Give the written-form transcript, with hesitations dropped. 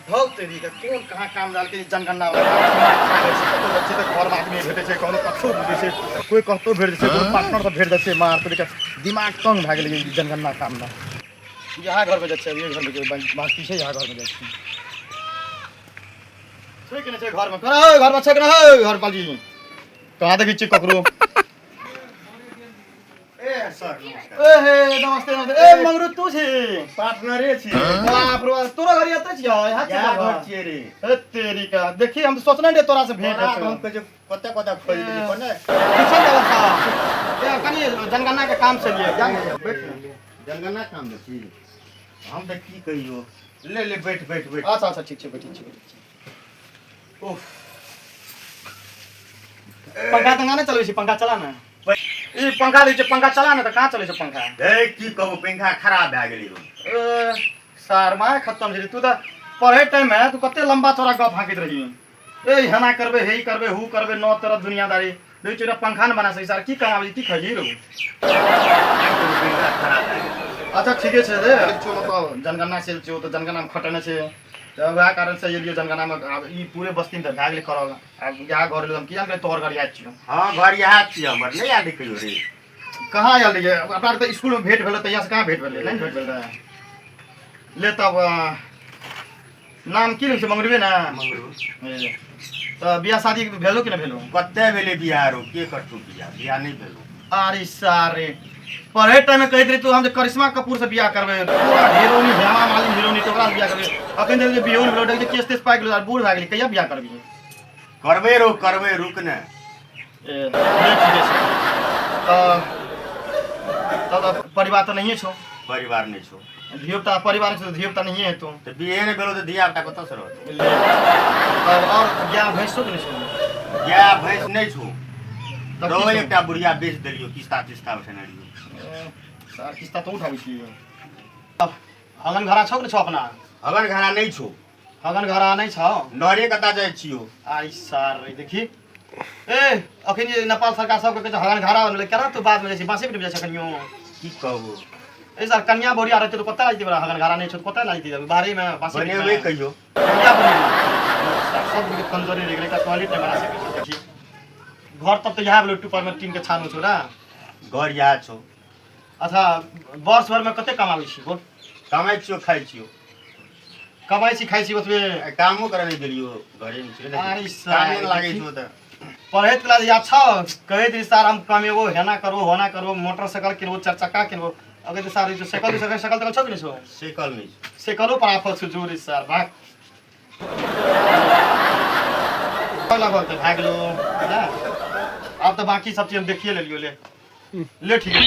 धौ तेरी के कोन कहाँ काम डाल के जनगणना वाला काम छै, कतौ जाइ छै तऽ घरमे आदमी भेटै छै, कोनो कतौ भेटै छै, कोइ कतौ भेट जाइ छै, कोनो पार्टनर सब भेट जाइ छै। मार तोरी के दिमाग तंग भए गेलै ई जनगणना काममे। इएह घरमे जाइ छै, इएह घरमे बाकी छै, इएह घरमे जाइ छै। छै कि नहि छै घरमे? करा हौ, घरमे छै कि नहि हौ? घर पाजी कहाँ देखै छियै ककरो? ए सर, नमस्कार। ए हे, नमस्ते नमस्ते। ए मंगरू, तू छी? पार्टनरे छी। बाप रे, तोरा घर एतै छियै? यहाँ क्या छियै घर छियै रे? ए तेरी का, देखी हम सोचने रहियै तोरा से भेंट तोरा हेतौ। हम कहै छै कते कते खोजि देली कोने। ठीक छै ने व्यवस्था? ए, कनि जनगणना के काम से लिए जा ने, बैठ ने। जनगणना काम में छी हम तऽ, की कहियो, ले ले, बैठ बैठ बैठ। अच्छा अच्छा, ठीक छै, बैठै छी बैठै छी। उफ, पंखा तंखा नहि चलबै छी? पंखा चला ने, ई पंखा दै छै, पंखा चला ने। तऽ कहाँ चलै छै पंखा? हे, की कहू, पंखा खराब भए गेलै हौ। ए, सार माय खत्म छै। तू तऽ पढ़े टाइम में तू कते लंबा चौड़ा गप हाँकैत रही, ए हेना करबै, हे ई करबै, हू करबै, नौ तरह दुनियादारी। देखै छियै, पंखा नहि बना सकै। सार की कमाबै छी, की खाइ छी रौ? पंखा खराब भए गेलै। अच्छा, ठीके छै रे। छौ मतलब जनगणना से छौ तऽ जनगणना मे खटने छै, तऽ वएह कारण से एलियो जनगणना मे। आब ई पूरे बस्ती मे तऽ भए गेलै करल, आब इएह घर एलियो। हम किया ने तोहर घर याद छियौ। हँ, घर इएह छियै हमर। नहि याद कहियो रे? कहाँ आयल रहियै? अपना आर तऽ स्कूल मे भेंट भेलै, तहिया से कहाँ भेंट भेलै? नहि भेंट भेल रहै। ले तब, नाम की रहै छै? मंगरुए ने? मंगरू। ए, तऽ बियाह शादी भेलो कि नहि भेलो? कते भेलै बियाह रो, के करतौ बियाह? बियाह नहि भेलो। अरे सारे, पढ़े टाइम में कहैत रही तू, हम जे करिश्मा कपूर से बियाह करबै, पूरा हीरोनी, हेमा मालिनी हीरोनी, तऽ ओकरा से बियाह करबै। अखन जे बियाह नहि भेलो, देखै छियै केस तेस पाकि गेलो, बूढ़ भए गेली, कहिया बियाह करबी? करबै रो, करबै, रुक ने। ए, नहि, ठीके छै। तऽ तब तऽ परिवार तऽ नहिए छौ? परिवार नहि छौ। धियोपुता परिवार छै तऽ धियोपुता नहिए हेतौ। तऽ बियाह नहि भेलो तऽ धिया पुता कतऽ से रहतौ? ले, तब आओर गाय भैंसो के नहि छौ? गाय भैंस नहि छौ। तब की रहो छौ? एकटा बुढ़िया, बेच देलियो, किस्ता तिस्ता उठेने रहियो। ए, सार किस्ता तो उठाबै छी। अब हगन घरा छौ कि नहि छौ अपना? हगन घड़ा नहि छौ। हगन घरा नहि छौ? नरे कतऽ जाइ छियो? आई सार रे, देखी, ए अखन जे नेपाल सरकार सबके कहै छै हगन घरा बनलै, केना तू बादमे जाइ छी, बाँसे पिट जाइ छै अखनियो? की कहू। ए सर, कन्या बोरिया रहतै तऽ कतऽ लागि जेबै? हगन घरा नहि छौ तऽ कतऽ लागि जेबै? बाहरेमे बाँसे बनेबै कहियो। कन्या बनेबै। सब के कमजोरी रहि गेलै, एकटा टॉयलेट नहि बना सकै छै। देखी, घर तब तऽ इएह भेलै, टूपर मे टीन के छानो छौ ने? घर इएह छौ। अच्छा, वर्ष भरिमे कते कमाबै छी, बोल? कमाइ छियो, खाइ छियो। कमाइ छी, खाइ छी, ओतबे? आइ कामो करे नहि गेलियो, घरे मे छियै। अरे कामे नहि लागै देखी। छौ तऽ। पढ़ैत कला याद छौ, कहैत रही सर हम कमेबो, हेना करबो, होना करबो, मोटरसाइकिल किनबो, चारि चक्का किनबो। अगर तऽ सर साइकिल साइकिल साइकिल तकल छौ कि नहि छौ? साइकिल नहि छौ। साइकिलो पर आफत छौ जोरी सर, भाग लगभग तऽ भए गेलो ने। आब तऽ बाकी सब चीज हम देखिए लेलियो। ले ले, ठीक है।